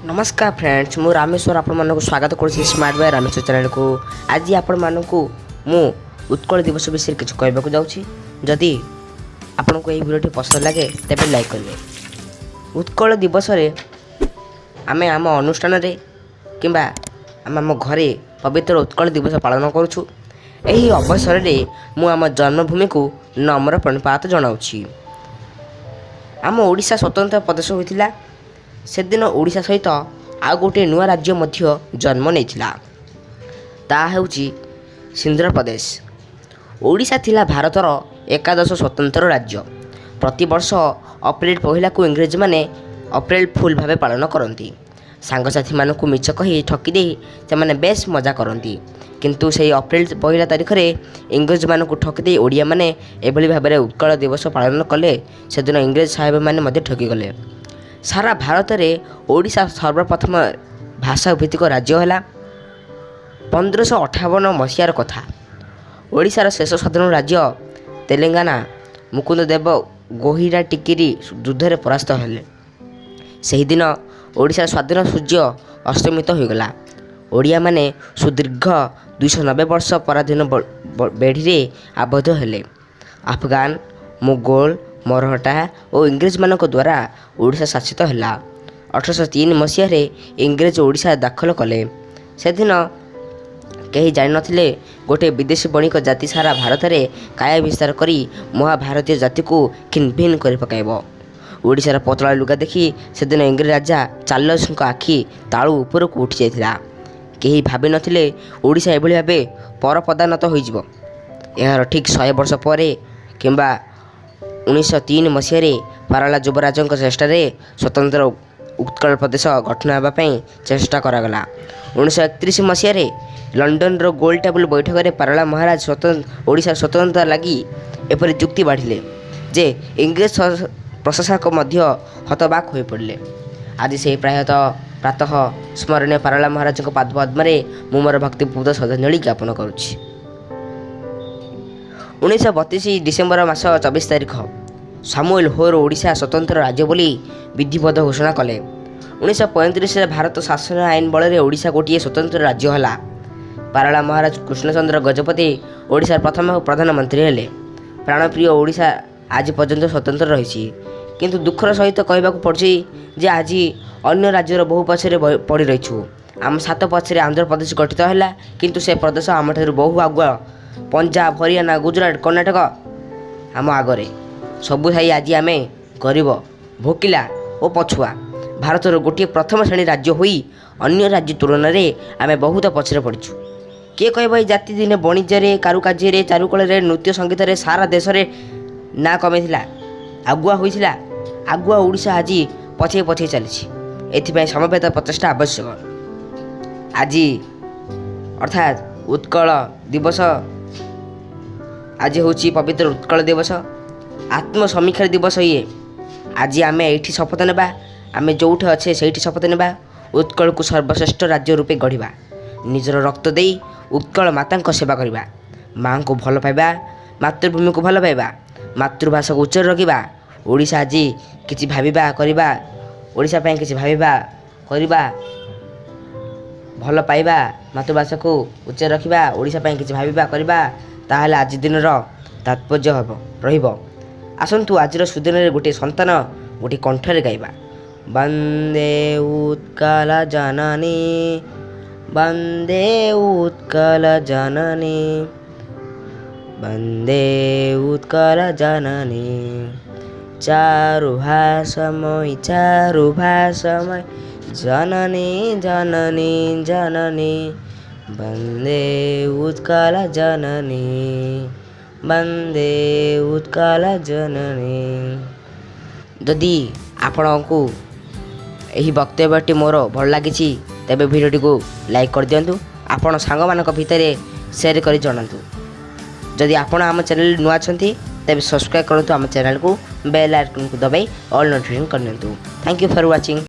ନମସ୍କାର ଫ୍ରେଣ୍ଡସ୍, ମୁଁ ରାମେଶ୍ୱର ଆପଣମାନଙ୍କୁ ସ୍ୱାଗତ କରୁଛି ସ୍ମାର୍ଟ ବାୟ ରାମେଶ୍ୱର ଚ୍ୟାନେଲକୁ। ଆଜି ଆପଣମାନଙ୍କୁ ମୁଁ ଉତ୍କଳ ଦିବସ ବିଷୟରେ କିଛି କହିବାକୁ ଯାଉଛି। ଯଦି ଆପଣଙ୍କୁ ଏହି ଭିଡ଼ିଓଟି ପସନ୍ଦ ଲାଗେ, ତେବେ ଲାଇକ୍ କରିବେ। ଉତ୍କଳ ଦିବସରେ ଆମେ ଆମ ଅନୁଷ୍ଠାନରେ କିମ୍ବା ଆମେ ଆମ ଘରେ ପବିତ୍ର ଉତ୍କଳ ଦିବସ ପାଳନ କରୁଛୁ। ଏହି ଅବସରରେ ମୁଁ ଆମ ଜନ୍ମଭୂମିକୁ ନମ୍ର ପ୍ରଣିପାତ ଜଣାଉଛି। ଆମ ଓଡ଼ିଶା ସ୍ୱତନ୍ତ୍ର ପ୍ରଦେଶ ହୋଇଥିଲା। ସେଦିନ ଓଡ଼ିଶା ସହିତ ଆଉ ଗୋଟିଏ ନୂଆ ରାଜ୍ୟ ମଧ୍ୟ ଜନ୍ମ ନେଇଥିଲା। ତାହା ହେଉଛି ସିନ୍ଧ୍ରପ୍ରଦେଶ। ଓଡ଼ିଶା ଥିଲା ଭାରତର ଏକାଦଶ ସ୍ୱତନ୍ତ୍ର ରାଜ୍ୟ। ପ୍ରତିବର୍ଷ ଅପ୍ରିଲ 1ଲାକୁ ଇଂରେଜମାନେ ଅପ୍ରିଲ ଫୁଲ୍ ଭାବେ ପାଳନ କରନ୍ତି। ସାଙ୍ଗସାଥିମାନଙ୍କୁ ମିଛ କହି ଠକି ଦେଇ ସେମାନେ ବେଶ୍ ମଜା କରନ୍ତି। କିନ୍ତୁ ସେହି ଅପ୍ରିଲ 1 ତାରିଖରେ ଇଂରେଜମାନଙ୍କୁ ଠକି ଦେଇ ଓଡ଼ିଆମାନେ ଏଭଳି ଭାବରେ ଉତ୍କଳ ଦିବସ ପାଳନ କଲେ, ସେଦିନ ଇଂରେଜ ସାହେବମାନେ ମଧ୍ୟ ଠକିଗଲେ। ସାରା ଭାରତରେ ଓଡ଼ିଶା ସର୍ବପ୍ରଥମ ଭାଷା ଭିତ୍ତିକ ରାଜ୍ୟ ହେଲା। 1558 ମସିହାର କଥା। ଓଡ଼ିଶାର ଶେଷ ସ୍ୱାଧୀନ ରାଜ୍ୟ ତେଲେଙ୍ଗାନା ମୁକୁନ୍ଦଦେବ ଗୋହିରା ଟିକିରି ଯୁଦ୍ଧରେ ପରାସ୍ତ ହେଲେ। ସେହିଦିନ ଓଡ଼ିଶାର ସ୍ୱାଧୀନ ସୂର୍ଯ୍ୟ ଅସ୍ତମିତ ହୋଇଗଲା। ଓଡ଼ିଆମାନେ ସୁଦୀର୍ଘ 290 ବର୍ଷ ପରାଧୀନ ବେଢ଼ିରେ ଆବଦ୍ଧ ହେଲେ। ଆଫଗାନ, ମୋଗଲ, ମରହଟ୍ଟା ଓ ଇଂରେଜମାନଙ୍କ ଦ୍ୱାରା ଓଡ଼ିଶା ଶାସିତ ହେଲା। 1803 ମସିହାରେ ଇଂରେଜ ଓଡ଼ିଶା ଦାଖଲ କଲେ। ସେଦିନ କେହି ଜାଣିନଥିଲେ, ଗୋଟିଏ ବିଦେଶୀ ବଣିକ ଜାତି ସାରା ଭାରତରେ କାୟା ବିସ୍ତାର କରି ମହାଭାରତୀୟ ଜାତିକୁ ଖିନ୍ଭିନ୍ କରି ପକାଇବ। ଓଡ଼ିଶାର ପତଳା ଲୁଗା ଦେଖି ସେଦିନ ଇଂରେଜ ରାଜା ଚାର୍ଲସଙ୍କ ଆଖି ତାଳୁ ଉପରକୁ ଉଠିଯାଇଥିଲା। କେହି ଭାବିନଥିଲେ, ଓଡ଼ିଶା ଏଭଳି ଭାବେ ପରପଦାନତ ହୋଇଯିବ। ଏହାର ଠିକ୍ 100 ବର୍ଷ ପରେ କିମ୍ବା 1903 ମସିହାରେ ପାରଳା ଯୁବରାଜଙ୍କ ଚେଷ୍ଟାରେ ସ୍ୱତନ୍ତ୍ର ଉତ୍କଳ ପ୍ରଦେଶ ଗଠନ ହେବା ପାଇଁ ଚେଷ୍ଟା କରାଗଲା। 1931 ମସିହାରେ ଲଣ୍ଡନର ଗୋଲ ଟେବୁଲ ବୈଠକରେ ପାରଳା ମହାରାଜ ଓଡ଼ିଶାର ସ୍ୱତନ୍ତ୍ରତା ଲାଗି ଏପରି ଯୁକ୍ତି ବାଢ଼ିଲେ ଯେ ଇଂରେଜ ପ୍ରଶାସକ ମଧ୍ୟ ହତବାକ୍ ହୋଇପଡ଼ିଲେ। ଆଜି ସେହି ପ୍ରାୟତଃ ପ୍ରାତଃ ସ୍ମରଣୀୟ ପାରଳା ମହାରାଜଙ୍କ ପାଦପଦ୍ମରେ ମୁଁ ମୋର ଭକ୍ତିପୂତ ଶ୍ରଦ୍ଧାଞ୍ଜଳି ଜ୍ଞାପନ କରୁଛି। 1932 ଡିସେମ୍ବର ମାସ 24 ତାରିଖ ସାମୁଏଲ ହୋର ଓଡ଼ିଶା ସ୍ୱତନ୍ତ୍ର ରାଜ୍ୟ ବୋଲି ବିଧିବଦ୍ଧ ଘୋଷଣା କଲେ। 1935ରେ ଭାରତ ଶାସନ ଆଇନ ବଳରେ ଓଡ଼ିଶା ଗୋଟିଏ ସ୍ୱତନ୍ତ୍ର ରାଜ୍ୟ ହେଲା। ପାରଳା ମହାରାଜ କୃଷ୍ଣଚନ୍ଦ୍ର ଗଜପତି ଓଡ଼ିଶାର ପ୍ରଥମ ପ୍ରଧାନମନ୍ତ୍ରୀ ହେଲେ। ପ୍ରାଣପ୍ରିୟ ଓଡ଼ିଶା ଆଜି ପର୍ଯ୍ୟନ୍ତ ସ୍ୱତନ୍ତ୍ର ରହିଛି। କିନ୍ତୁ ଦୁଃଖର ସହିତ କହିବାକୁ ପଡ଼ୁଛି ଯେ ଆଜି ଅନ୍ୟ ରାଜ୍ୟର ବହୁ ପଛରେ ପଡ଼ି ରହିଛୁ। ଆମ ସାତ ପଛରେ ଆନ୍ଧ୍ରପ୍ରଦେଶ ଗଠିତ ହେଲା, କିନ୍ତୁ ସେ ପ୍ରଦେଶ ଆମଠାରୁ ବହୁ ଆଗୁଆ। ପଞ୍ଜାବ, ହରିୟାଣା, ଗୁଜୁରାଟ, କର୍ଣ୍ଣାଟକ ଆମ ଆଗରେ। ସବୁ ଥାଇ ଆଜି ଆମେ ଗରିବ, ଭୋକିଲା ଓ ପଛୁଆ। ଭାରତର ଗୋଟିଏ ପ୍ରଥମ ଶ୍ରେଣୀ ରାଜ୍ୟ ହୋଇ ଅନ୍ୟ ରାଜ୍ୟ ତୁଳନାରେ ଆମେ ବହୁତ ପଛରେ ପଡ଼ିଛୁ। କିଏ କହିବ, ଏଇ ଜାତି ଦିନେ ବଣିଜ୍ୟରେ, କାରୁକାର୍ଯ୍ୟରେ, ଚାରୁକଳାରେ, ନୃତ୍ୟ ସଙ୍ଗୀତରେ ସାରା ଦେଶରେ ନାଁ କମେଇଥିଲା, ଆଗୁଆ ହୋଇଥିଲା। ଆଗୁଆ ଓଡ଼ିଶା ଆଜି ପଛେଇ ପଛେଇ ଚାଲିଛି। ଏଥିପାଇଁ ସମବେତ ପ୍ରଚେଷ୍ଟା ଆବଶ୍ୟକ। ଆଜି ଅର୍ଥାତ୍ ଉତ୍କଳ ଦିବସ, ଆଜି ହେଉଛି ପବିତ୍ର ଉତ୍କଳ ଦିବସ, ଆତ୍ମସମୀକ୍ଷାର ଦିବସ ଇଏ। ଆଜି ଆମେ ଏଇଠି ଶପଥ ନେବା, ଆମେ ଯେଉଁଠି ଅଛେ ସେଇଠି ଶପଥ ନେବା, ଉତ୍କଳକୁ ସର୍ବଶ୍ରେଷ୍ଠ ରାଜ୍ୟ ରୂପେ ଗଢ଼ିବା। ନିଜର ରକ୍ତ ଦେଇ ଉତ୍କଳ ମାତାଙ୍କ ସେବା କରିବା, ମାଆଙ୍କୁ ଭଲ ପାଇବା, ମାତୃଭୂମିକୁ ଭଲ ପାଇବା, ମାତୃଭାଷାକୁ ଉଚ୍ଚରେ ରଖିବା। ଓଡ଼ିଶା ଆଜି କିଛି ଭାବିବା କରିବା, ଓଡ଼ିଶା ପାଇଁ କିଛି ଭାବିବା କରିବା, ଭଲ ପାଇବା, ମାତୃଭାଷାକୁ ଉଚ୍ଚରେ ରଖିବା, ଓଡ଼ିଶା ପାଇଁ କିଛି ଭାବିବା କରିବା, ତାହେଲେ ଆଜି ଦିନର ତାତ୍ପର୍ଯ୍ୟ ହେବ ରହିବ। ଆସନ୍ତୁ, ଆଜିର ସୁଦିନରେ ଗୋଟିଏ ସନ୍ତାନ ଗୋଟିଏ କଣ୍ଠରେ ଗାଇବା। ବନ୍ଦେ ଉତ୍କଳ ଜନନୀ, ବନ୍ଦେ ଉତ୍କଳ ଜନନୀ, ବନ୍ଦେ ଉତ୍କଳ ଜନନୀ, ଚାରୁଭାଷମୟୀ, ଚାରୁଭାଷମୟୀ, ଜନନୀ ଜନନୀ ଜନନୀ, ବନ୍ଦେ ଉତ୍କଳ ଜନନୀ, ବନ୍ଦେ ଉତ୍କଳ ଜନନୀ। ଯଦି ଆପଣଙ୍କୁ ଏହି ବକ୍ତବ୍ୟଟି ମୋର ଭଲ ଲାଗିଛି, ତେବେ ଭିଡ଼ିଓଟିକୁ ଲାଇକ୍ କରିଦିଅନ୍ତୁ। ଆପଣ ସାଙ୍ଗମାନଙ୍କ ଭିତରେ ସେୟାର କରି ଜଣାନ୍ତୁ। ଯଦି ଆପଣ ଆମ ଚ୍ୟାନେଲ୍ ନୂଆ ଅଛନ୍ତି, ତେବେ ସବସ୍କ୍ରାଇବ୍ କରନ୍ତୁ ଆମ ଚ୍ୟାନେଲକୁ, ବେଲ୍ ଆଇକନ୍କୁ ଦବାଇ ଅଲ୍ ନୋଟିଫିକେସନ୍ କରିନିଅନ୍ତୁ। Thank you for watching.